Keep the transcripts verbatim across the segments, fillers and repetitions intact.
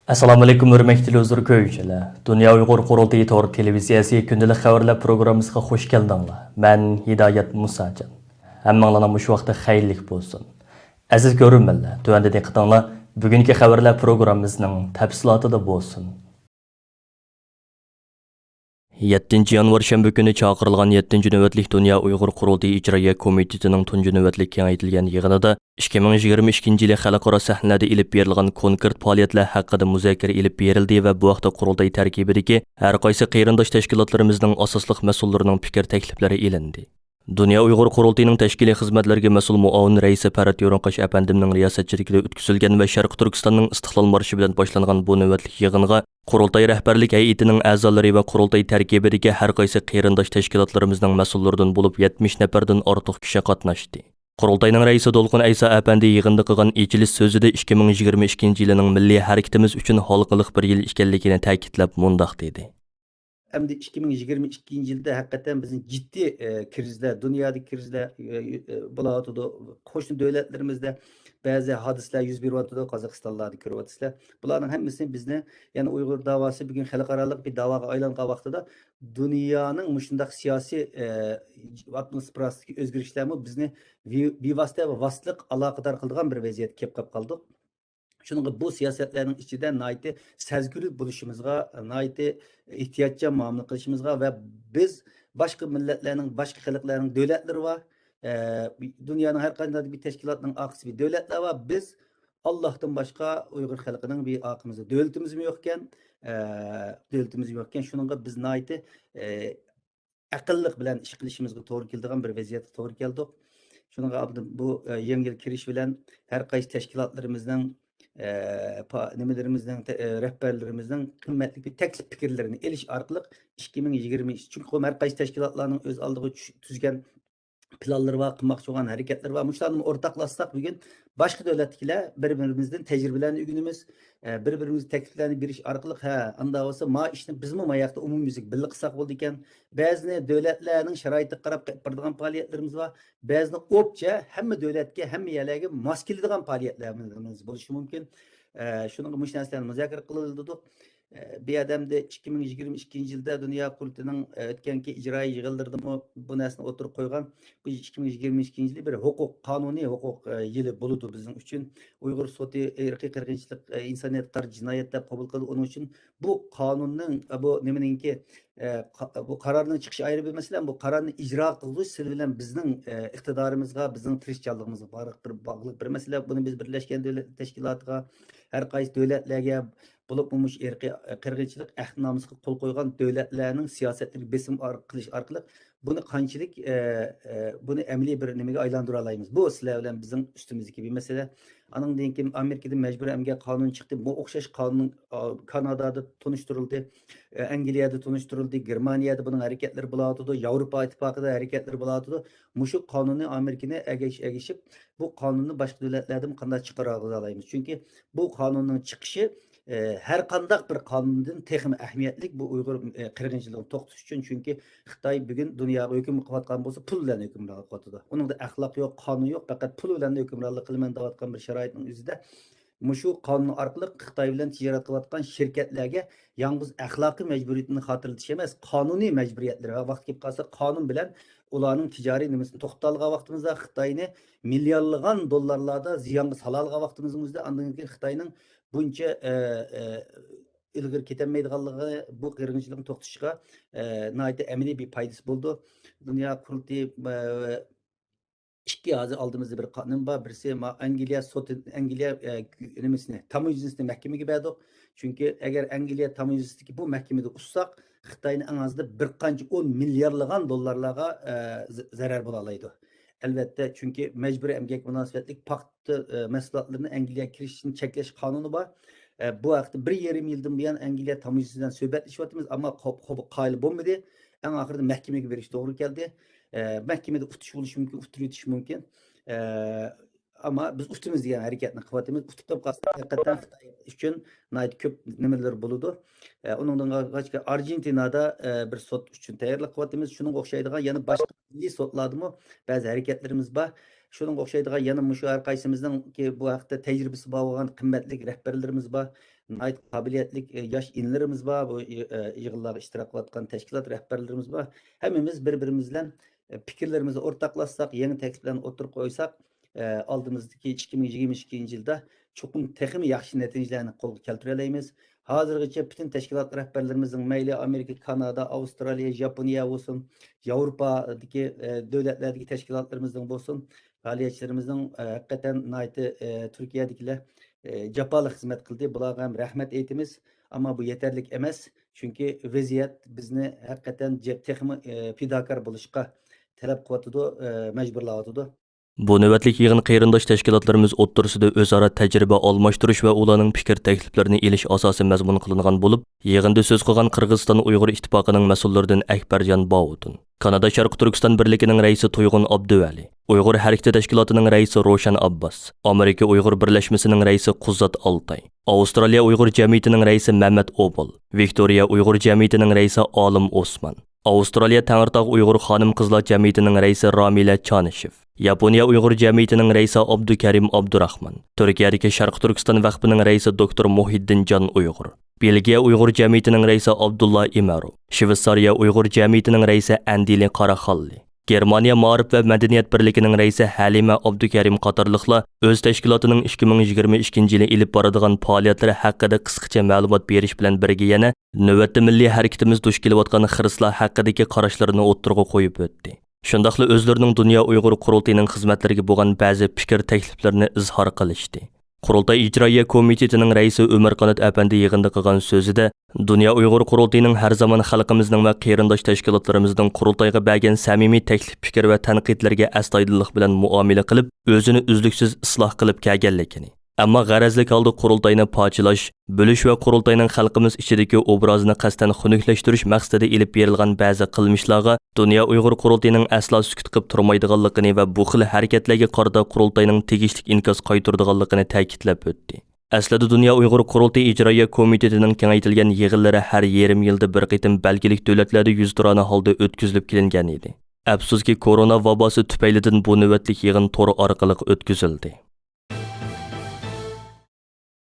ئەسسالامۇئەلەيكۇم، ھۆرمەتلىك تېلېۋىزور كۆرگۈچىلەر. دۇنيا ئۇيغۇر قۇرۇلتىيى تور تېلېۋىزىيەسى كۈندىلىك خەۋەرلەر پروگراممىسىغا خۇش كەلدىڭلار. مەن ھىدايەت مۇساجان. ھەممىڭلارنىڭ مۇشۇ ۋاقتى خەيرلىك بولسۇن. ئەزىز كۆرۈرمەنلەر، تۆۋەندە دىققىتىڭلار بۈگۈنكى خەۋەرلەر پروگراممىسىنىڭ تەپسىلاتىدا بولسۇن. يەتتىنچى يانۋار شەنبە كۈنى چاقىرىلغان يەتتىنچى نۆۋەتلىك دۇنيا ئۇيغۇر قۇرۇلتىيى ئىجرائىيە كومىتېتىنىڭ تۇنجى نۆۋەتلىك كېڭەيتىلگەن يىغىنىدا ئىككى مىڭ يىگىرمە ئىككىنچى يىلى خەلقئارا سەھنىلەردە ئېلىپ بېرىلغان كونكرېت پائالىيەتلەر ھەققىدە مۇزاكىرە ئېلىپ بېرىلدى ۋە بۇ ھەقتە قۇرۇلتاي تەركىبىدىكى ھەر قايسى قېرىنداش تەشكىلاتلىرىمىزنىڭ ئاساسلىق مەسئۇللىرىنىڭ پىكىر تەكلىپلىرى ئېلىندى. دۇنيا ئۇيغۇر قۇرۇلتىيىنىڭ تەشكىلىي خىزمەتلىرىگە مەسئۇل مۇئاۋىن رەئىسى پەرھات يورۇنقاش ئەپەندىمنىڭ رىياسەتچىلىكىدە ئۆتكۈزۈلگەن ۋە شەرقىي تۈركىستاننىڭ ئىستىقلال مارشى بىلەن باشلانغان بۇ نۆۋەتلىك يىغىنغا قۇرۇلتاي رەھبەرلىك ھەيئىتىنىڭ ئەزالىرى ۋە قۇرۇلتاي تەركىبىدىكى ھەر قايسى قېرىنداش تەشكىلاتلىرىمىزنىڭ مەسئۇللىرىدىن بولۇپ يەتمىش نەپەردىن ئارتۇق كىشى قاتناشتى. قۇرۇلتاينىڭ رەئىسى دولقۇن ئەيسا ئەپەندى يىغىندا قىلغان ئېچىلىش سۆزىدە ئىككى مىڭ يىگىرمە ئىككىنچى يىلىنىڭ مىللىي ھەرىكىتىمىز ئۈچۈن ھالقىلىق بىر يىل ئىكەنلىكىنى تەكىتلەپ مۇنداق دېدى. ئەمدى ئىككى مىڭ يىگىرمە ئىككىنچى يىلدا ھەقىقەتەن بىزنىڭ جىددىي، ئە، كىرىزلەر، دۇنيادىكى كىرىزلەر، ئە، ئە، بولاۋاتىدۇ، قوشنا دۆلەتلىرىمىزدە بەزى ھادىسىلەر يۈز بېرىۋاتىدۇ، قازاقىستانلاردا كۆرۈۋاتىسىلەر. بۇلارنىڭ ھەممىسى بىزنى، يەنى ئۇيغۇر داۋاسى بۈگۈن خەلقئارالىق بىر داۋاغا ئايلانغان ۋاقتىدا، دۇنيانىڭ مۇشۇنداق سىياسىي، ئە، ئاتموسفېراسىدىكى ئۆزگىرىشلەرمۇ بىزنى بىۋاسىتە ۋە ۋاسىتىلىق ئالاقىدار قىلىدىغان بىر ۋەزىيەتكە كېلىپ قاپ قالدۇق. شۇنىڭغا بۇ سىياسەتلەرنىڭ ئىچىدە ناھايىتى سەزگۈر بولۇشىمىزغا، ناھايىتى ئېھتىياتچان مۇئامىلە قىلىشىمىزغا ۋە بىز باشقا مىللەتلەرنىڭ، باشقا خەلقلەرنىڭ دۆلەتلىرى بار، ئە، دۇنيانىڭ ھەر قانداق بىر تەشكىلاتنىڭ ئارقىسى بىر دۆلەتلەر بار. بىز ئاللاھتىن باشقا ئۇيغۇر خەلقىنىڭ بىر ئارقىمىزدا دۆلىتىمىزمۇ يوقكەن، ئە، دۆلىتىمىز يوقكەن. شۇنىڭغا بىز ناھايىتى، ئە، ئەقىللىق بىلەن ئىش قىلىشىمىزغا توغرا كېلىدىغان بىر ۋەزىيەتكە توغرا كەلدۇق. شۇنىڭغا ئالدىن بۇ، ئە، يېڭى يىل كىرىش بىلەن ھەر قايسى تەشكىلاتلىرىمىزنىڭ، ئە، پا-، نېمىلىرىمىزنىڭ، تە-، ئە، رەھبەرلىرىمىزنىڭ قىممەتلىك بىر تەكلىپ پىكىرلىرىنى ئېلىش ئارقىلىق ئىككى مىڭ يىگىرمە ئۈچ، چۈنكى ھەر قايسى تەشكىلاتلارنىڭ ئۆز ئالدىغا چۈش-، تۈزگەن پىلانلىرى بار، قىلماقچى بولغان ھەرىكەتلىرى بار. مۇشۇلارنى ئورتاقلاشساق، بۈگۈن باشقا دۆلەتتىكىلەر بىر-بىرىمىزدىن تەجرىبىلەرنى ئۆگىنىمىز. ئە، بىر-بىرىمىزگە تەكلىپلەرنى بېرىش ئارقىلىق، ھە، ئانداق بولسا، ما ئىشنى بىزمۇ ما ياقتا ئومۇميۈزلۈك بىللە قىلساق بولىدىكەن. بەزىنى دۆلەتلەرنىڭ شارائىتىغا قاراپ قىلىپ بېرىدىغان پائالىيەتلىرىمىز بار. بەزىنى ئوپچە ھەممە دۆلەتكە، ھەممە يەرلەرگە ماس كېلىدىغان پائالىيەتلىرىمىز بولۇشى مۇمكىن. ئە، شۇنىڭغا مۇشۇ نەرسىلەرنى مۇزاكىرە قىلىۋاتىدۇق. ئە، بۇ يەردە ئەمدى ئىككى مىڭ يىگىرمە ئىككىنچى يىلدا دۇنيا قۇرۇلتىيىنىڭ، ئە، ئۆتكەنكى ئىجرائىي يىغىنلىرىدىمۇ بۇ نەرسىنى ئوتتۇرىغا قويغان. بۇ ئىككى مىڭ يىگىرمە ئىككىنچى يىلى بىر ھوقۇق، قانۇنىي ھوقۇق، ئە، يىلى بولىدۇ بىزنىڭ ئۈچۈن. ئۇيغۇر سوتى ئىرقىي قىرغىنچىلىق، ئە، ئىنسانىيەتكە قارشى جىنايەت دەپ قوبۇل قىلدى. ئۇنىڭ ئۈچۈن بۇ قانۇننىڭ، ئە، بۇ نېمىنىڭكى، ئە، قا-، بۇ قارارنىڭ چىقىشى ئايرى بىر مەسىلە، بۇ قارارنى ئىجرا قىلغۇچ سىلى بىلەن بىزنىڭ، ئە، ئىقتىدارىمىزغا، بىزنىڭ تىرىشچانلىقىمىزغا باغلىق بىر، باغلىق بىر مەسىلە. بۇنى بىز بىرلەشكەن دۆلەتلەر تەشكىلاتىغا، ھەر قايسى دۆلەتلەرگە، بولۇپمۇ مۇشۇ ئىرقىي قىرغىنچىلىق ئەھدىنامىسىغا قول قويغان دۆلەتلەرنىڭ سىياسەتلىرىگە بېسىم ئار-، قىلىش ئارقىلىق بۇنى قانچىلىك، ئە، ئە، بۇنى ئەمەلىي بىر نېمىگە ئايلاندۇرالايمىز؟ بۇ سىلەر بىلەن بىزنىڭ ئۈستىمىزدىكى بىر مەسىلە. ئانىڭدىن كېيىن ئامېرىكىدا مەجبۇرىي ئەمگەك قانۇنى چىقتى. بۇ ئوخشاش قانۇن، ئا، كانادادا تونۇشتۇرۇلدى، ئە، ئەنگلىيەدە تونۇشتۇرۇلدى، گېرمانىيەدە بۇنىڭ ھەرىكەتلىرى بولۇۋاتىدۇ، ياۋروپا ئىتتىپاقىدا ھەرىكەتلىرى بولۇۋاتىدۇ. مۇشۇ قانۇننى ئامېرىكىنى ئەگەش-، ئەگىشىپ، بۇ قانۇننى باشقا دۆلەتلەردىمۇ قانداق چىقىرالايمىز؟ چۈنكى بۇ قانۇننىڭ چىقىشى، ئە، ھەر قانداق بىر قانۇندىن تېخىمۇ ئەھمىيەتلىك بۇ ئۇيغۇر، ئە، قىرغىنچىلىقىنى توختىتىش ئۈچۈن. چۈنكى خىتاي بۈگۈن دۇنياغا ھۆكۈم قىلىۋاتقان بولسا، پۇل بىلەن ھۆكۈمرانلىق قىلىۋاتىدۇ. ئۇنىڭدا ئەخلاق يوق، قانۇن يوق، پەقەت پۇل بىلەن ھۆكۈمرانلىق قىلىمەن دەۋاتقان بىر شارائىتنىڭ ئۆزىدە، مۇشۇ قانۇن ئارقىلىق خىتاي بىلەن تىجارەت قىلىۋاتقان شىركەتلەرگە يالغۇز ئەخلاقىي مەجبۇرىيىتىنى خاتىرىلىتىش ئەمەس، قانۇنىي مەجبۇرىيەتلىرى ۋە ۋاقتى كېلىپ قالسا، قانۇن بىلەن ئۇلارنىڭ تىجارىي نېمىسىنى توختىتالىغان ۋاقتىمىزدا، خىتاينى مىليارلىغان دوللارلاردا زىيانغا سالالىغان ۋاقتىمىزنىڭ ئۆزىدە، ئاندىن كېيىن خىتاينىڭ بۇنچە، ئە، ئە، ئىلگىرى كېتەلمەيدىغانلىقى بۇ قىرغىنچىلىقنى توختىتىشىغا، ئە، ناھايىتى ئەمەلىي بىر پايدىسى بولىدۇ. دۇنيا قۇرۇلتىيى، ئە، ئىككى، ھازىر ئالدىمىزدا بىر قا-، نېمە بار، بىرسى ما-، ئەنگلىيە سوتى، ئەنگلىيە، ئە، نېمىسىنى، تاموژنىسىنى مەھكىمىگە بەردۇق. چۈنكى ئەگەر ئەنگلىيە تاموژنىسىدىكى بۇ مەھكىمىدە ئۇتساق، خىتاينى ئەڭ ئازىدا بىر قانچە ئون مىليارلىغان دوللارلارغا، ئە، ز-، زەرەر بولالايدۇ. ئەلۋەتتە، چۈنكى مەجبۇرىي ئەمگەك مۇناسىۋەتلىك پاختا، ئە، مەھسۇلاتلىرىنى ئەنگلىيەگە كىرىشىشىنى چەكلەش قانۇنى بار. ئە، بۇ ھەقتە بىر يېرىم يىلدىن بۇيان ئەنگلىيە تاموژنىسى بىلەن سۆھبەتلىشىۋاتىمىز، ئەمما قو-، قو-، قايىل بولمىدى. ئەڭ ئاخىرىدا مەھكىمىگە بېرىش توغرا كەلدى. ئە، مەھكىمىدە ئۇتۇش بولۇشى مۇمكىن، ئۇتتۇرۇۋېتىشى مۇمكىن. ئە، ئەمما بىز ئۇتىمىز دېگەن ھەرىكەتنى قىلىۋاتىمىز. ئۇتۇپ قالسا، ھەقىقەتەن خىتاي ئۈچۈن ناھايىتى كۆپ نېمىلەر بولىدۇ. ئە، ئۇنىڭدىن قالغاچ، ئارژېنتىنادا، ئە، بىر سوت ئۈچۈن تەييارلىق قىلىۋاتىمىز. شۇنىڭغا ئوخشايدىغان يەنە باشقا مىللىي سوتلاردىمۇ بەزى ھەرىكەتلىرىمىز بار. شۇنىڭغا ئوخشايدىغان يەنە مۇشۇ ھەر قايسىمىزنىڭكى بۇ ھەقتە تەجرىبىسى بار بولغان قىممەتلىك رەھبەرلىرىمىز بار، ناھايىتى قابىلىيەتلىك، ئە، ياش ئىنىلىرىمىز بار، بۇ يى-، ئە، يىغىنلارغا ئىشتىراك قىلىۋاتقان تەشكىلات رەھبەرلىرىمىز بار. ھەممىمىز بىر-بىرىمىز بىلەن، ئە، پىكىرلىرىمىزنى ئورتاقلاشساق، يېڭى تەكلىپلەرنى ئوتتۇرىغا قويساق، ئە، ئالدىمىزدىكى ئىككى مىڭ يىگىرمە ئىككىنچى يىلدا چوقۇم تېخىمۇ ياخشى نەتىجىلەرنى قولغا كەلتۈرەلەيمىز. ھازىرغىچە پۈتۈن تەشكىلات رەھبەرلىرىمىزنىڭ، مەيلى ئامېرىكا، كانادا، ئاۋسترالىيە، ياپونىيە بولسۇن، ياۋروپادىكى، ئە، دۆلەتلەردىكى تەشكىلاتلىرىمىزنىڭ بولسۇن، پائالىيەتچىلىرىمىزنىڭ، ئە، ھەقىقەتەن ناھايىتى، ئە، تۈركىيەدىكىلەر، ئە، جاپالىق خىزمەت قىلدى. بۇلارغا ھەم رەھمەت ئېيتىمىز. ئەمما بۇ يېتەرلىك ئەمەس. چۈنكى ۋەزىيەت بىزنى ھەقىقەتەن جە-، تېخىمۇ، ئە، پىداكار بولۇشقا تەلەپ قىلىۋاتىدۇ، ئە، مەجبۇرلاۋاتىدۇ. بۇ نۆۋەتلىك يىغىن قېرىنداش تەشكىلاتلىرىمىز ئوتتۇرىسىدا ئۆزئارا تەجرىبە ئالماشتۇرۇش ۋە ئۇلارنىڭ پىكىر تەكلىپلىرىنى ئېلىش ئاساسىي مەزمۇن قىلىنغان بولۇپ، يىغىندا سۆز قىلغان قىرغىزىستان ئۇيغۇر ئىتتىپاقىنىڭ مەسئۇللىرىدىن ئەكبەرجان باۋۇتۇن، كانادا شەرقىي تۈركىستان بىرلىكىنىڭ رەئىسى تۇيغۇن ئابدۇۋەلى، ئۇيغۇر ھەرىكىتى تەشكىلاتىنىڭ رەئىسى روشەن ئابباس، ئامېرىكا ئۇيغۇر بىرلەشمىسىنىڭ رەئىسى قۇززات ئالتاي، ئاۋسترالىيە ئۇيغۇر جەمئىيىتىنىڭ رەئىسى مەمەت ئوبۇل، ۋىكتورىيە ئۇيغۇر جەمئىيىتىنىڭ رەئىسى ئالىم ئوسمان، ئاۋسترالىيە تەڭرىتاغ ئۇيغۇر خانىم-قىزلار جەمئىيىتىنىڭ رەئىسى رامىلە چانىشېف، ياپونىيە ئۇيغۇر جەمئىيىتىنىڭ رەئىسى ئابدۇكەرىم ئابدۇراخمان، تۈركىيەدىكى شەرقىي تۈركىستان ۋەقپىنىڭ رەئىسى دوكتور مۇھىددىن جان ئۇيغۇر، بېلگىيە ئۇيغۇر جەمئىيىتىنىڭ رەئىسى ئابدۇللا ئىمەرو، شۋېتسارىيە ئۇيغۇر جەمئىيىتىنىڭ رەئىسى ئەندىلى قاراخانلى، گېرمانىيە مائارىپ ۋە مەدەنىيەت بىرلىكىنىڭ رەئىسى ھەلىمە ئابدۇكەرىم قاتارلىقلار ئۆز تەشكىلاتىنىڭ ئىككى مىڭ يىگىرمە ئىككىنچى يىلى ئېلىپ بارىدىغان پائالىيەتلىرى ھەققىدە قىسقىچە مەلۇمات بېرىش بىلەن بىرگە يەنە نۆۋەتتە مىللىي ھەرىكىتىمىز دۇچ كېلىۋاتقان خىرىسلار ھەققىدىكى قاراشلىرىنى ئوتتۇرىغا قويۇپ ئۆتتى. شۇنداقلا ئۆزلىرىنىڭ دۇنيا ئۇيغۇر قۇرۇلتىيىنىڭ خىزمەتلىرىگە بولغان بەزى پىكىر تەكلىپلىرىنى ئىزھار قىلىشتى. قۇرۇلتاي ئىجرائىيە كومىتېتىنىڭ رەئىسى ئۆمەرقانات ئەپەندى يىغىندا قىلغان سۆزىدە، دۇنيا ئۇيغۇر قۇرۇلتىيىنىڭ ھەر زامان خەلقىمىزنىڭ ۋە قېرىنداش تەشكىلاتلىرىمىزنىڭ قۇرۇلتايغا بەرگەن سەمىمىي تەكلىپ پىكىر ۋە تەنقىدلىرىگە ئەستايىدىللىق بىلەن مۇئامىلە قىلىپ، ئۆزىنى ئۈزلۈكسىز ئىسلاھ قىلىپ كەلگەنلىكىنى، ئەمما غەرەزلىك ھالدا قۇرۇلتاينى پارچىلاش، بۆلۈش ۋە قۇرۇلتاينىڭ خەلقىمىز ئىچىدىكى ئوبرازىنى قەستەن خۇنۈكلەشتۈرۈش مەقسىتىدە ئېلىپ بېرىلغان بەزى قىلمىشلارغا دۇنيا ئۇيغۇر قۇرۇلتىيىنىڭ ئەسلا سۈكۈت قىلىپ تۇرمايدىغانلىقىنى ۋە بۇ خىل ھەرىكەتلەرگە قارىتا قۇرۇلتاينىڭ تېگىشلىك ئىنكاس قايتۇرىدىغانلىقىنى تەكىتلەپ ئۆتتى. ئەسلىدە دۇنيا ئۇيغۇر قۇرۇلتىيى ئىجرائىيە كومىتېتىنىڭ كېڭەيتىلگەن يىغىنلىرى ھەر يېرىم يىلدا بىر قېتىم بەلگىلىك دۆلەتلەردە يۈزتۇرانە ھالدا ئۆتكۈزۈلۈپ كېلىنگەن ئىدى. ئەپسۇسكى، كورونا ۋاباسى تۈپەيلىدىن بۇ نۆۋەتلىك يىغىن تور ئارقىلىق ئۆتكۈزۈلدى.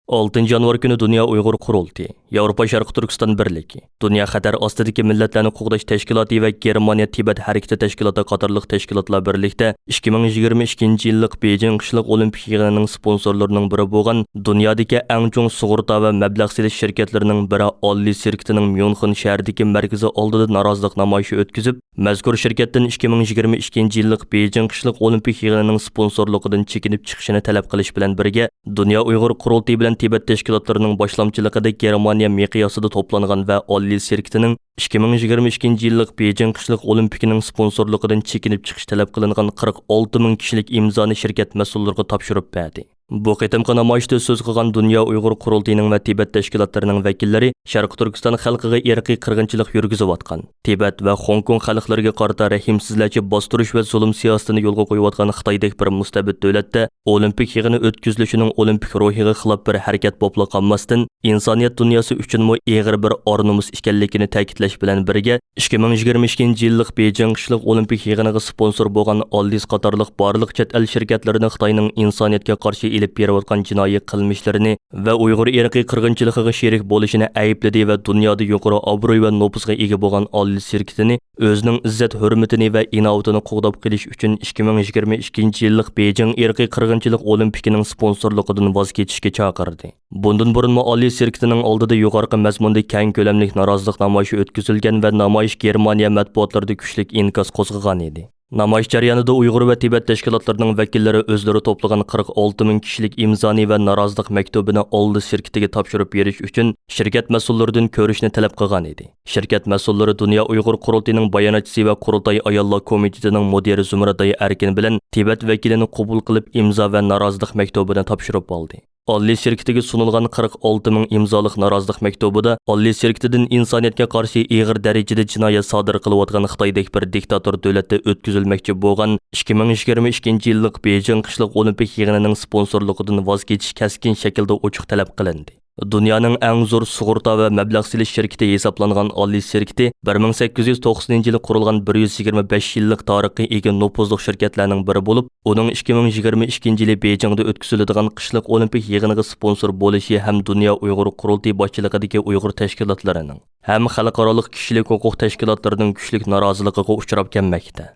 ئالتىنچى يانۋار كۈنى دۇنيا ئۇيغۇر قۇرۇلتىيى، ياۋروپا شەرقىي تۈركىستان بىرلىكى، دۇنيا خەتەر ئاستىدىكى مىللەتلەرنى قوغداش تەشكىلاتى ۋە گېرمانىيە تىبەت ھەرىكىتى تەشكىلاتى قاتارلىق تەشكىلاتلار بىرلىكتە ئىككى مىڭ يىگىرمە ئىككىنچى يىللىق بېيجىڭ قىشلىق ئولىمپىك يىغىنىنىڭ سپونسورلىرىنىڭ بىرى بولغان دۇنيادىكى ئەڭ چوڭ سۇغۇرتا ۋە مەبلەغ سېلىش شىركەتلىرىنىڭ بىرى ئاللى سېركىتىنىڭ ميۇنخېن شەھىرىدىكى مەركىزى ئالدىدا نارازىلىق نامايىشى ئۆتكۈزۈپ، مەزكۇر شىركەتتىن ئىككى مىڭ يىگىرمە ئىككىنچى يىللىق بېيجىڭ قىشلىق ئولىمپىك يىغىنىنىڭ سپونسورلۇقىدىن چېكىنىپ چىقىشىنى تەلەپ قىلىش بىلەن بىرگە، دۇنيا ئۇيغۇر قۇرۇلتىيى بىلەن تىبەت تەشكىلاتلىرىنىڭ باشلامچىلىقىدا گېرمانىيە مىقياسىدا توپلانغان ۋە ئاللى سېركىتىنىڭ ئىككى مىڭ يىگىرمە ئىككىنچى يىللىق بېيجىڭ قىشلىق ئولىمپىكىنىڭ سپونسورلۇقىدىن چېكىنىپ چىقىش تەلەپ قىلىنغان قىرىق ئالتە مىڭ كىشىلىك ئىمزانى شىركەت مەسئۇللىرىغا تاپشۇرۇپ بەردى. بۇ قېتىمقى نامايىشتا سۆز قىلغان دۇنيا ئۇيغۇر قۇرۇلتىيىنىڭ ۋە تىبەت تەشكىلاتلىرىنىڭ ۋەكىللىرى شەرقىي تۈركىستان خەلقىگە ئىرقىي قىرغىنچىلىق يۈرگۈزۈۋاتقان، تىبەت ۋە خوڭكوڭ خەلقلىرىگە قارىتا رەھىمسىزلەرچە باستۇرۇش ۋە زۇلۇم سىياسىتىنى يولغا قويۇۋاتقان خىتايدەك بىر مۇستەبىت دۆلەتتە ئولىمپىك يىغىنى ئۆتكۈزۈلۈشىنىڭ ئولىمپىك روھىغا خىلاپ بىر ھەرىكەت بوپلا قالماستىن، ئىنسانىيەت دۇنياسى ئۈچۈنمۇ ئېغىر بىر ئار-نومۇس ئىكەنلىكىنى تەكىتلەش بىلەن بىرگە، ئىككى مىڭ يىگىرمە ئىككىنچى يىللىق بېيجىڭ قىشلىق ئولىمپىك يىغىنىغا سپونسور بولغان ئالدىس قاتارلىق بارلىق چەت ئەل شىركەتلىرىنى خىتاينىڭ ئىنسانىيەتكە قارشى ئېلىپ بېرىۋاتقان جىنايى قىلمىشلىرىنى ۋە ئۇيغۇر ئىرقىي قىرغىنچىلىقىغا شېرىك بولۇشىنى ئەيىبلىدى ۋە دۇنيادا يۇقىرى ئابرۇي ۋە نوپۇزغا ئىگە بولغان ئالدىس شىركىتىنى ئۆزىنىڭ ئىززەت-ھۆرمىتىنى ۋە ئىناۋىتىنى قوغداپ قېلىش ئۈچۈن ئىككى مىڭ يىگىرمە ئىككىنچى يىللىق بېيجىڭ ئىرقىي قىرغىنچىلىق ئولىمپىكىنىڭ سپونسورلۇقىدىن ۋاز كېچىشكە چاقىردى. بۇندىن بۇرۇنمۇ ئالدى سېركىتىنىڭ ئالدىدا يۇقىرىقى مەزمۇندا كەڭ كۆلەملىك نارازىلىق نامايىشى ئۆتكۈزۈلگەن ۋە نامايىش گېرمانىيە مەتبۇئاتلىرىدا كۈچلۈك ئىنكاس قوزغىغان ئىدى. نامايىش جەريانىدا ئۇيغۇر ۋە تىبەت تەشكىلاتلىرىنىڭ ۋەكىللىرى ئۆزلىرى توپلىغان قىرىق ئالتە مىڭ كىشىلىك ئىمزانى ۋە نارازىلىق مەكتۇبىنى ئالدى سېركىتىگە تاپشۇرۇپ بېرىش ئۈچۈن شىركەت مەسئۇللىرىدىن كۆرۈشنى تەلەپ قىلغان ئىدى. شىركەت مەسئۇللىرى دۇنيا ئۇيغۇر قۇرۇلتىيىنىڭ باياناتچىسى ۋە قۇرۇلتاي ئاياللار كومىتېتىنىڭ مۇدىرى زۇمرەداي ئەركىن بىلەن تىبەت ۋەكىلىنى قوبۇل قىلىپ، ئىمزا ۋە نارازىلىق مەكتۇبىنى تاپشۇرۇپ ئالدى. ئاللى شىركىتىگە سۇنۇلغان قىرىق ئالتە مىڭ ئىمزالىق نارازىلىق مەكتۇبىدا ئاللى شىركىتىدىن ئىنسانىيەتكە قارشى ئېغىر دەرىجىدە جىنايەت سادىر قىلىۋاتقان خىتايدەك بىر دىكتاتور دۆلەتتە ئۆتكۈزۈلمەكچى بولغان ئىككى مىڭ يىگىرمە ئىككىنچى يىللىق بېيجىڭ قىشلىق ئولىمپىك يىغىنىنىڭ سپونسورلۇقىدىن ۋاز كېچىش كەسكىن شەكىلدە ئوچۇق تەلەپ قىلىندى. دۇنيانىڭ ئەڭ زور سۇغۇرتا ۋە مەبلەغ سېلىش شىركىتى ھېسابلانغان ئالىي شىركىتى بىر مىڭ سەككىز يۈز توقسىنىنچى يىلى قۇرۇلغان، بىر يۈز يىگىرمە بەش يىللىق تارىخقا ئىگە نوپۇزلۇق شىركەتلەرنىڭ بىرى بولۇپ، ئۇنىڭ ئىككى مىڭ يىگىرمە ئىككىنچى يىلى بېيجىڭدا ئۆتكۈزۈلىدىغان قىشلىق ئولىمپىك يىغىنىغا سپونسور بولۇشى ھەم دۇنيا ئۇيغۇر قۇرۇلتىيى باشچىلىقىدىكى ئۇيغۇر تەشكىلاتلىرىنىڭ ھەم خەلقئارالىق كىشىلىك ھوقۇق تەشكىلاتلىرىنىڭ كۈچلۈك نارازىلىقىغا ئۇچراپ كەلمەكتە.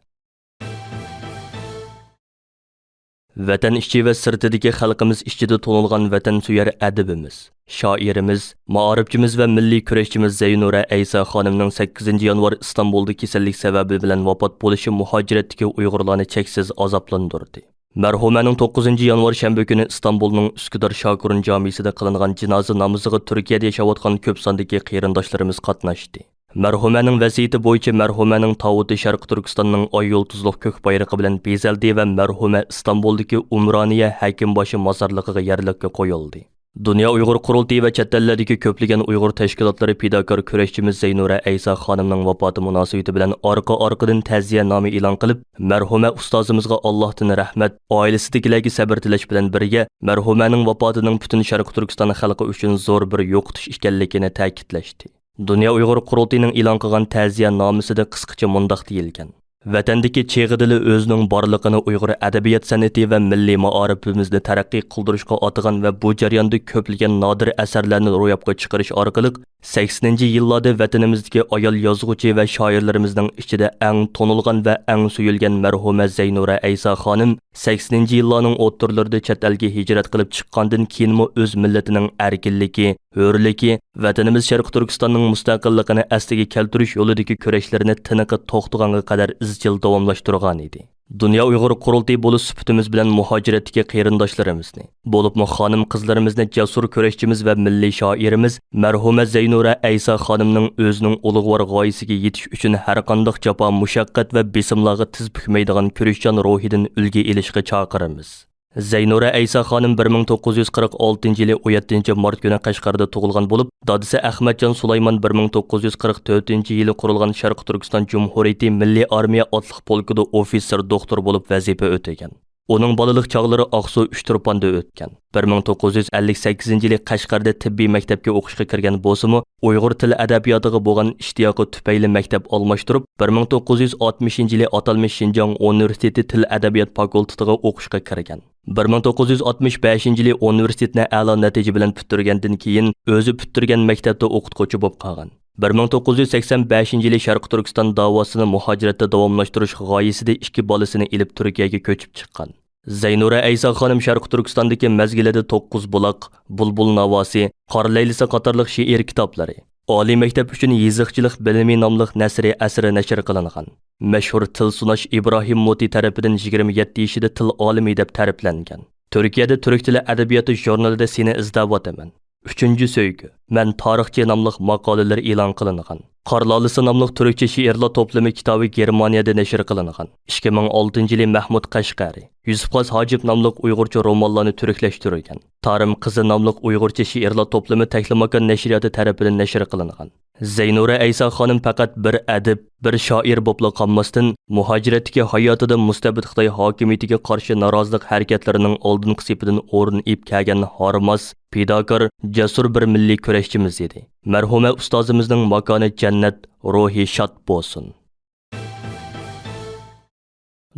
ۋەتەن ئىچى ۋە سىرتىدىكى خەلقىمىز ئىچىدە تونۇلغان ۋەتەنسۆيەر ئەدىبىمىز، شائىرىمىز، مائارىپچىمىز ۋە مىللىي كۈرەشچىمىز زەينۇرە ئەيسا خانىمنىڭ سەككىزىنچى يانۋار ئىستانبۇلدا كېسەللىك سەۋەبى بىلەن ۋاپات بولۇشى مۇھاجىرەتتىكى ئۇيغۇرلارنى چەكسىز ئازابلاندۇردى. مەرھۇمەنىڭ توققۇزىنچى يانۋار شەنبە كۈنى ئىستانبۇلنىڭ ئۈسكۈدار شاكۇرۇن جامىسىدا قىلىنغان جىنازا نامىزىغا تۈركىيەدە ياشاۋاتقان كۆپ ساندىكى قېرىنداشلىرىمىز قاتناشتى. مەرھۇمەنىڭ ۋەسىيىتى بويىچە مەرھۇمەنىڭ تاۋۇتى شەرقىي تۈركىستاننىڭ ئاي يۇلتۇزلۇق كۆك بايرىقى بىلەن بېزەلدى ۋە مەرھۇمە ئىستانبۇلدىكى ئۇمرانىيە ھەكىمباشى مازارلىقىغا يەرلىككە قويۇلدى. دۇنيا ئۇيغۇر قۇرۇلتىيى ۋە چەت ئەللەردىكى كۆپلىگەن ئۇيغۇر تەشكىلاتلىرى پىداكار كۈرەشچىمىز زەينۇرە ئەيسا خانىمنىڭ ۋاپاتى مۇناسىۋىتى بىلەن ئارقا-ئارقىدىن تەزىيە نامە ئېلان قىلىپ، مەرھۇمە ئۇستازىمىزغا ئاللاھتىن رەھمەت، ئائىلىسىدىكىلەرگە سەبىر تىلەش بىلەن بىرگە، مەرھۇمەنىڭ ۋاپاتىنىڭ پۈتۈن شەرقىي تۈركىستان خەلقى ئۈچۈن زور بىر يوقىتىش ئىكەنلىكىنى تەكىتلەشتى. دۇنيا ئۇيغۇر قۇرۇلتىيىنىڭ ئېلان قىلغان تەزىيە نامىسىدە قىسقىچە مۇنداق دېيىلگەن: ۋەتەندىكى چېغىدىلا ئۆزىنىڭ بارلىقىنى ئۇيغۇر ئەدەبىيات سەنئىتى ۋە مىللىي مائارىپىمىزنى تەرەققىي قىلدۇرۇشقا ئاتىغان ۋە بۇ جەرياندا كۆپلىگەن نادىر ئەسەرلەرنى روياپقا چىقىرىش ئارقىلىق، سەكسىنىنچى يىللاردا ۋەتىنىمىزدىكى ئايال يازغۇچى ۋە شائىرلىرىمىزنىڭ ئىچىدە ئەڭ تونۇلغان ۋە ئەڭ سۆيۈلگەن مەرھۇمە زەينۇرە ئەيسا خانىم سەكسىنىنچى يىللارنىڭ ئوتتۇرىلىرىدا چەت ئەلگە ھىجرەت قىلىپ چىققاندىن كېيىنمۇ ئۆز مىللىتىنىڭ ئەركىنلىكى، ھۆرلۈكى، ۋەتىنىمىز شەرقىي تۈركىستاننىڭ مۇستەقىللىقىنى ئەسلىگە كەلتۈرۈش يولىدىكى كۈرەشلىرىنى تىنىقى توختىغانغا قەدەر ئىزچىل داۋاملاشتۇرغانىدى. دۇنيا ئۇيغۇر قۇرۇلتىيى بولۇش سۈپىتىمىز بىلەن مۇھاجىرەتتىكى قېرىنداشلىرىمىزنى، بولۇپمۇ خانىم-قىزلىرىمىزنى جەسۇر كۈرەشچىمىز ۋە مىللىي شائىرىمىز مەرھۇمە زەينۇرە ئەيسا خانىمنىڭ ئۆزىنىڭ ئۇلۇغۋار غايىسىگە يېتىش ئۈچۈن ھەرقانداق جاپا-مۇشەققەت ۋە بېسىملارغا تىز پۈكمەيدىغان كۈرەشچان روھىدىن ئۈلگە ئېلىشقا چاقىرىمىز. زەينۇرە ئەيسا خانىم بىر مىڭ توققۇز يۈز قىرىق ئالتىنچى يىلى ئون يەتتىنچى مارت كۈنى قەشقەردە تۇغۇلغان بولۇپ، دادىسى ئەخمەتجان سۇلايمان بىر مىڭ توققۇز يۈز قىرىق تۆتىنچى يىلى قۇرۇلغان شەرقىي تۈركىستان جۇمھۇرىيىتى مىللىي ئارمىيە ئاتلىق پولكىدا ئوفىتسېر دوختۇر بولۇپ ۋەزىپە ئۆتىگەن. ئۇنىڭ بالىلىق چاغلىرى ئاقسۇ ئۈچتۇرپاندا ئۆتكەن. بىر مىڭ توققۇز يۈز ئەللىك سەككىزىنچى يىلى قەشقەردە تېببىي مەكتەپكە ئوقۇشقا كىرگەن بولسىمۇ، ئۇيغۇر تىل ئەدەبىياتىغا بولغان ئىشتىياقى تۈپەيلى مەكتەپ ئالماشتۇرۇپ، بىر مىڭ توققۇز يۈز ئاتمىشىنچى يىلى ئاتالمىش شىنجاڭ ئۇنىۋېرسىتېتى تىل ئەدەبىيات فاكۇلتېتىغا ئوقۇشقا كىرگەن. بىر مىڭ توققۇز يۈز ئاتمىش بەشىنچى يىلى ئۇنىۋېرسىتېتنى ئەلا نەتىجە بىلەن پۈتتۈرگەندىن كېيىن، ئۆزى پۈتتۈرگەن مەكتەپتە ئوقۇتقۇچى بولۇپ قالغان. بىر مىڭ توققۇز يۈز سەكسەن بەشىنچى يىلى شەرقىي تۈركىستان داۋاسىنى مۇھاجىرەتتە داۋاملاشتۇرۇش غايىسىدە ئىككى بالىسىنى ئېلىپ تۈركىيەگە كۆچۈپ چىققان. زەينۇرە ئەيسا خانىم شەرقىي تۈركىستاندىكى مەزگىلىدە توققۇز بۇلاق، بۇلبۇل ناۋاسى، قار لەيلىسى قاتارلىق شېئىر كىتابلىرى، ئالىي مەكتەپ ئۈچۈن يېزىقچىلىق بىلىمى ناملىق نەسرىي ئەسىرى نەشر قىلىنغان. مەشھۇر تىلسۇناش ئىبراھىم موتى تەرىپىدىن يىگىرمە يەتتە يېشىدا تىل ئالىمى دەپ تەرىپلەنگەن. تۈركىيەدە تۈرك تىلى ئەدەبىياتى ژۇرنىلىدا سېنى ئىزدەۋاتىمەن، ئۈچىنچى سۆيگۈ، مەن تارىخچى ناملىق ماقالىلىرى ئېلان قىلىنغان. قار لالىسى ناملىق تۈركچە شېئىرلار توپلىمى كىتابى گېرمانىيەدە نەشر قىلىنغان. ئىككى مىڭ ئالتىنچى يىلى مەھمۇد قەشقەرى، يۈسۈپ خاس ھاجىپ ناملىق ئۇيغۇرچە رومانلارنى تۈركلەشتۈرگەن. تارىم قىزى ناملىق ئۇيغۇرچە شېئىرلار توپلىمى تەكلىماكان نەشرىياتى تەرىپىدىن نەشر قىلىنغان. زەينۇرە ئەيسا خانىم پەقەت بىر ئەدىب، بىر شائىر بولۇپلا قالماستىن، مۇھاجىرەتتىكى ھاياتىدا مۇستەبىت خىتاي ھاكىمىيىتىگە قارشى نارازىلىق ھەرىكەتلىرىنىڭ ئالدىنقى سېپىدىن ئورۇن ئېلىپ كەلگەن ھارماس، پىداكار، جەسۇر بىر مىللىي كۈرەشچىمىز ئىدى. مەرھۇمە ئۇستازىمىزنىڭ ماكانى جەننەت، روھى شاد بولسۇن!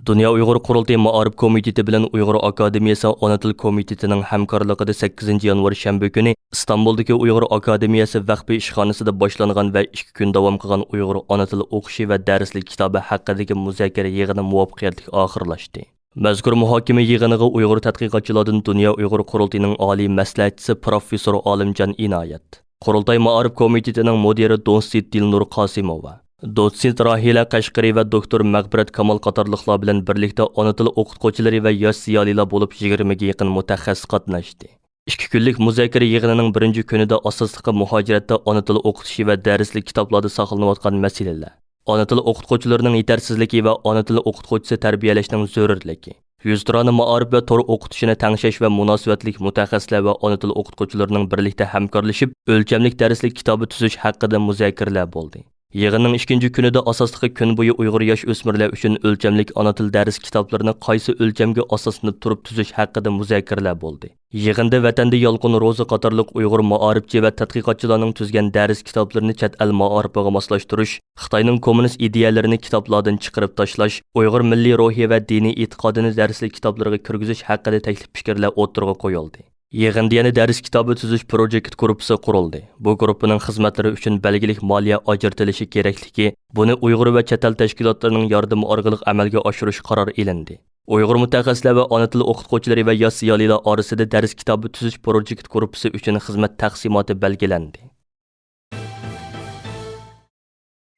دۇنيا ئۇيغۇر قۇرۇلتىيى مائارىپ كومىتېتى بىلەن ئۇيغۇر ئاكادېمىيەسى ئانا تىل كومىتېتىنىڭ ھەمكارلىقىدا سەككىزىنچى يانۋار شەنبە كۈنى ئىستانبۇلدىكى ئۇيغۇر ئاكادېمىيەسى ۋەخپى ئىشخانىسىدا باشلانغان ۋە ئىككى كۈن داۋام قىلغان ئۇيغۇر ئانا تىل ئوقۇشى ۋە دەرسلىك كىتابى ھەققىدىكى مۇزاكىرە يىغىنى مۇۋەپپەقىيەتلىك ئاخىرلاشتى. مەزكۇر مۇھاكىمە يىغىنىغا ئۇيغۇر تەتقىقاتچىلاردىن دۇنيا ئۇيغۇر قۇرۇلتىيىنىڭ ئالىي مەسلىھەتچىسى پروفېسسور ئالىمجان ئىنايەت، قۇرۇلتاي مائارىپ كومىتېتىنىڭ مۇدىرى دوسسىت دىلنۇر قاسىموۋا، دوتسېنت راھىلە قەشقىرى ۋە دوكتور مەغپىرەت كامال قاتارلىقلار بىلەن بىرلىكتە ئانا تىل ئوقۇتقۇچىلىرى ۋە ياش زىيالىيلار بولۇپ يىگىرمىگە يېقىن مۇتەخەسسىس قاتناشتى. ئىككى كۈنلۈك مۇزاكىرە يىغىنىنىڭ بىرىنچى كۈنىدە ئاساسلىقى مۇھاجىرەتتە ئانا تىل ئوقۇتۇشى ۋە دەرسلىك كىتابلاردا ساقلىنىۋاتقان مەسىلىلەر، ئانا تىل ئوقۇتقۇچىلىرىنىڭ يېتەرسىزلىكى ۋە ئانا تىل ئوقۇتقۇچىسى تەربىيەلەشنىڭ زۆرۈرلۈكى، يۈزتۇرانە مائارىپ ۋە تور ئوقۇتۇشىنى تەڭشەش ۋە مۇناسىۋەتلىك مۇتەخەسسىسلەر ۋە ئانا تىل ئوقۇتقۇچىلىرىنىڭ بىرلىكتە ھەمكارلىشىپ ئۆلچەملىك دەرسلىك كىتابى تۈزۈش ھەققىدە مۇزاكىرىلەر بولدى. يىغىننىڭ ئىككىنچى كۈنىدە ئاساسلىقى كۈن بويى ئۇيغۇر ياش ئۆسمۈرلەر ئۈچۈن ئۆلچەملىك ئانا تىل دەرس كىتابلىرىنى قايسى ئۆلچەمگە ئاساسلىنىپ تۇرۇپ تۈزۈش ھەققىدە مۇزاكىرىلەر بولدى. يىغىندا ۋەتەندە يالقۇن روزى قاتارلىق ئۇيغۇر مائارىپچى ۋە تەتقىقاتچىلارنىڭ تۈزگەن دەرس كىتابلىرىنى چەت ئەل مائارىپىغا ماسلاشتۇرۇش، خىتاينىڭ كوممۇنىست ئىدىيەلىرىنى كىتابلاردىن چىقىرىپ تاشلاش، ئۇيغۇر مىللىي روھى ۋە دىنىي ئېتىقادىنى دەرسلىك كىتابلىرىغا كىرگۈزۈش ھەققىدە تەكلىپ پىكىرلەر ئوتتۇرىغا قويۇلدى. يىغىندا يەنە دەرس كىتابى تۈزۈش پروجېكت گۇرۇپپىسى قۇرۇلدى. بۇ گۇرۇپپىنىڭ خىزمەتلىرى ئۈچۈن بەلگىلىك مالىيە ئاجرىتىلىشى كېرەكلىكى، بۇنى ئۇيغۇر ۋە چەت ئەل تەشكىلاتلىرىنىڭ ياردىمى ئارقىلىق ئەمەلگە ئاشۇرۇش قارارى ئېلىندى. ئۇيغۇر مۇتەخەسسىسلەر ۋە ئانا تىل ئوقۇتقۇچىلىرى ۋە ياش زىيالىيلار ئارىسىدا دەرس كىتابى تۈزۈش پروجېكت گۇرۇپپىسى ئۈچۈن خىزمەت تەقسىماتى بەلگىلەندى.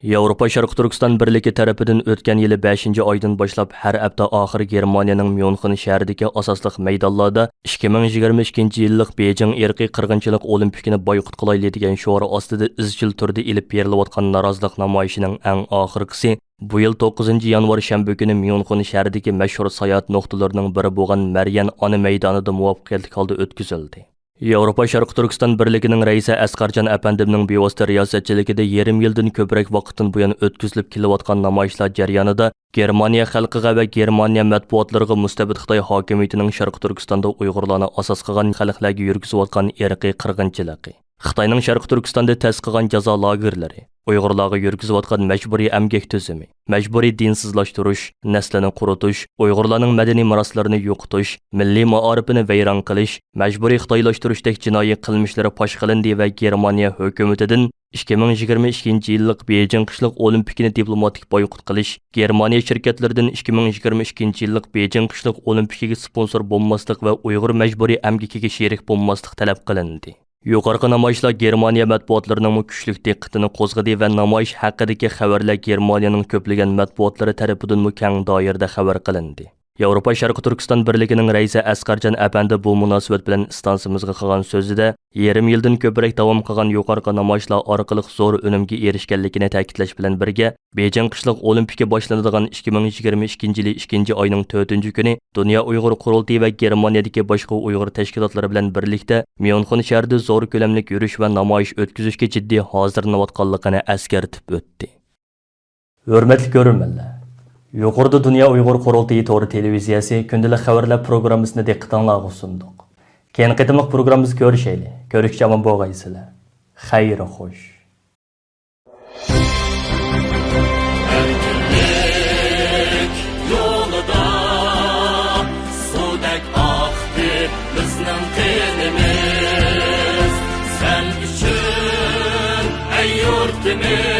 ياۋروپا شەرقىي تۈركىستان بىرلىكى تەرىپىدىن ئۆتكەن يىلى بەشىنچى ئايدىن باشلاپ ھەر ھەپتە ئاخىرى گېرمانىيەنىڭ ميۇنخېن شەھىرىدىكى ئاساسلىق مەيدانلاردا ئىككى مىڭ يىگىرمە ئىككىنچى يىللىق بېيجىڭ ئىرقىي قىرغىنچىلىق ئولىمپىكىنى بايقۇت قىلايلى دېگەن شوئار ئاستىدا ئىزچىل تۈردە ئېلىپ بېرىلىۋاتقان نارازىلىق نامايىشىنىڭ ئەڭ ئاخىرقىسى بۇ يىل توققۇزىنچى يانۋار شەنبە كۈنى ميۇنخېن شەھىرىدىكى مەشھۇر ساياھەت نۇقتىلىرىنىڭ بىرى بولغان مەريەن ئانا مەيدانىدا مۇۋەپپەقىيەتلىك ھالدا ئۆتكۈزۈلدى. ياۋروپا شەرقىي تۈركىستان بىرلىكىنىڭ رەئىسى ئەسقەرجان ئەپەندىمنىڭ بىۋاسىتە رىياسەتچىلىكىدە يېرىم يىلدىن كۆپرەك ۋاقىتتىن بۇيان ئۆتكۈزۈلۈپ كېلىۋاتقان نامايىشلار جەريانىدا گېرمانىيە خەلقىگە ۋە گېرمانىيە مەتبۇئاتلىرىغا مۇستەبىت خىتاي ھاكىمىيىتىنىڭ شەرقىي تۈركىستاندا ئۇيغۇرلارنى ئاساس قىلغان خەلقلەرگە يۈرگۈزۈۋاتقان ئىرقىي قىرغىنچىلىقى، خىتاينىڭ شەرقىي تۈركىستاندا تەسىس قىلغان جازا لاگېرلىرى، ئۇيغۇرلارغا يۈرگۈزۈۋاتقان مەجبۇرىي ئەمگەك تۈزۈمى، مەجبۇرىي دىنسىزلاشتۇرۇش، نەسلىنى قۇرۇتۇش، ئۇيغۇرلارنىڭ مەدەنىي مىراسلىرىنى يوقىتىش، مىللىي مائارىپىنى ۋەيران قىلىش، مەجبۇرىي خىتايلاشتۇرۇشتەك جىنايى قىلمىشلىرى پاش قىلىندى ۋە گېرمانىيە ھۆكۈمىتىدىن ئىككى مىڭ يىگىرمە ئىككىنچى يىللىق بېيجىڭ قىشلىق ئولىمپىكىنى دىپلوماتىك بايقۇت قىلىش، گېرمانىيە شىركەتلىرىدىن ئىككى مىڭ يىگىرمە ئىككىنچى يىللىق بېيجىڭ قىشلىق ئولىمپىكىگە سپونسور بولماسلىق ۋە ئۇيغۇر مەجبۇرىي ئەمگىكىگە شېرىك بولماسلىق تەلەپ قىلىندى. يۇقىرىقى نامايىشلار گېرمانىيە مەتبۇئاتلىرىنىڭمۇ كۈچلۈك دىققىتىنى قوزغىدى ۋە نامايىش ھەققىدىكى خەۋەرلەر گېرمانىيەنىڭ كۆپلىگەن مەتبۇئاتلىرى تەرىپىدىنمۇ كەڭ دائىرىدە خەۋەر قىلىندى. ياۋروپا شەرقىي تۈركىستان بىرلىكىنىڭ رەئىسى ئەسقەرجان ئەپەندى بۇ مۇناسىۋەت بىلەن ئىستانسىمىزغا قىلغان سۆزىدە، يېرىم يىلدىن كۆپرەك داۋام قىلغان يۇقىرىقى نامايىشلار ئارقىلىق زور ئۈنۈمگە ئېرىشكەنلىكىنى تەكىتلەش بىلەن بىرگە، بېيجىڭ قىشلىق ئولىمپىكى باشلىنىدىغان ئىككى مىڭ يىگىرمە ئىككىنچى يىلى ئىككىنچى ئاينىڭ تۆتىنچى كۈنى دۇنيا ئۇيغۇر قۇرۇلتىيى ۋە گېرمانىيەدىكى باشقا ئۇيغۇر تەشكىلاتلىرى بىلەن بىرلىكتە ميۇنخېن شەھىرىدە زور كۆلەملىك يۈرۈش ۋە نامايىش ئۆتكۈزۈشكە جىددىي ھازىرلىنىۋاتقانلىقىنى ئەسكەرتىپ ئۆتتى. ھۆرمەتلىك كۆرۈرمەنلەر، يۇقىرىدا دۇنيا ئۇيغۇر قۇرۇلتىيى تورى تېلېۋىزىيەسى كۈندىلىك خەۋەرلەر پروگراممىسىنى دىققىتىڭلارغا سۇندۇق. كېيىنكى قېتىملىق پروگراممىمىزدا كۆرۈشەيلى. كۆرۈشكىچە ئامان بولغايسىلەر. خەير خوش. ئەركىنلىك يولىدا سۇدەك ئاقتى بىزنىڭ قېنىمىز. سەن ئۈچۈن، ئەي يۇرتىمىز.